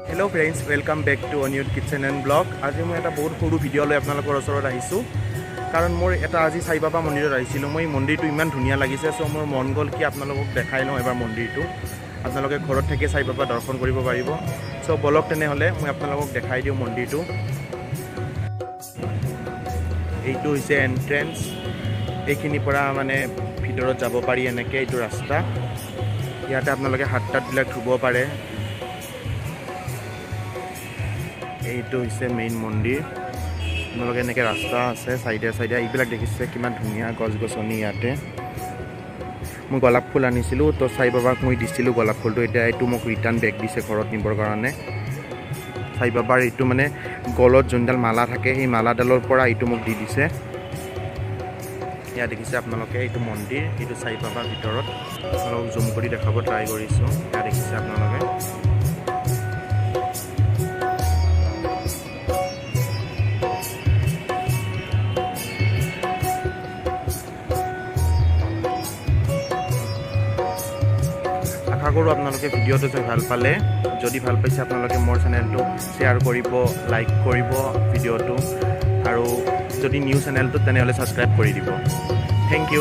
Hello friends, welcome back to Anirudh kitchen and blog. আজি মই এটা বহুত সৰু ভিডিঅ' লৈ আপোনালোকৰ ওচৰত আহিছোঁ, কাৰণ মোৰ এটা আজি সাই বাবা মন্দিৰত আহিছিলোঁ। মই মন্দিৰটো ইমান ধুনীয়া লাগিছে, চ' মোৰ মন গ'ল কি আপোনালোকক দেখাই লওঁ এবাৰ মন্দিৰটো। আপোনালোকে ঘৰত থাকি সাই বাবা দৰ্শন কৰিব পাৰিব। চ' বলক তেনেহ'লে মই আপোনালোকক দেখাই দিওঁ মন্দিৰটো। এইটো হৈছে এণ্ট্ৰেঞ্চ, এইখিনিৰ পৰা মানে ভিতৰত যাব পাৰি এনেকৈ। এইটো ৰাস্তা, ইয়াতে আপোনালোকে হাত তাতবিলাক ধুব পাৰে। এইটো হৈছে মেইন মন্দিৰ। আপোনালোকে এনেকৈ ৰাস্তা আছে চাইডে চাইডে, এইবিলাক দেখিছে কিমান ধুনীয়া গছ গছনি। ইয়াতে মই গোলাপ ফুল আনিছিলোঁ, তো সাই বাবাক মই দিছিলোঁ গোলাপ ফুলটো। এতিয়া এইটো মোক ৰিটাৰ্ণ বেক দিছে ঘৰত নিবৰ কাৰণে। সাই বাবাৰ এইটো মানে গলত যোনডাল মালা থাকে, সেই মালাডালৰ পৰা এইটো মোক দি দিছে। ইয়াত দেখিছে আপোনালোকে এইটো মন্দিৰ, এইটো সাই বাবাৰ ভিতৰত। আপোনালোকক জুম কৰি দেখাব ট্ৰাই কৰিছোঁ। ইয়াত দেখিছে আপোনালোকে। আশা কৰোঁ আপোনালোকে ভিডিঅ'টো চাই ভাল পালে। যদি ভাল পাইছে আপোনালোকে মোৰ চেনেলটো শ্বেয়াৰ কৰিব, লাইক কৰিব ভিডিঅ'টো, আৰু যদি নিউ চেনেলটো তেনেহ'লে ছাবস্ক্ৰাইব কৰি দিব। Thank you.